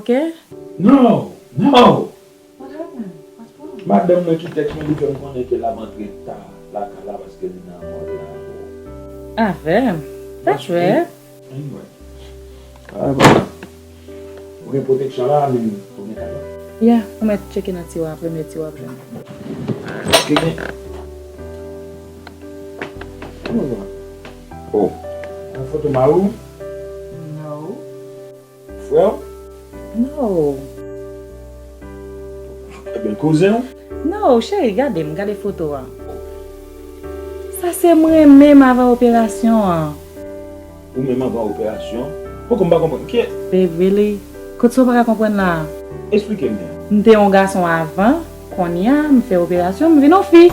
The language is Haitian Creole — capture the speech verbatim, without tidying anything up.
Ok? No! No! What happened? What's wrong? Madanm mwen ki tèks mwen, li fè m konnen ke l ap antre ta lakay la paske li nan mòd la avè w. Avè m? That's weird. Anyway. Ah, bon. Ou gen pwoteksyon la, men ou gen kado? Yeah, ou mèt tcheke nan tiwa, premye tiwa w ap jwenn. Ki gen? Oh. Yon foto mari w? No. Frè w? No. Ebyen, kouzen w? No, cheri, gade m, gade foto a. Sa se mwen menm avan operasyon an. Ou menm avan operasyon? Poko m pa konprann. Ki... Babe, really? Kot sa w pa ka konprann la? Eksplike m byen. M te yon gason avan, kounye a, m fè operasyon, m vin yon fi.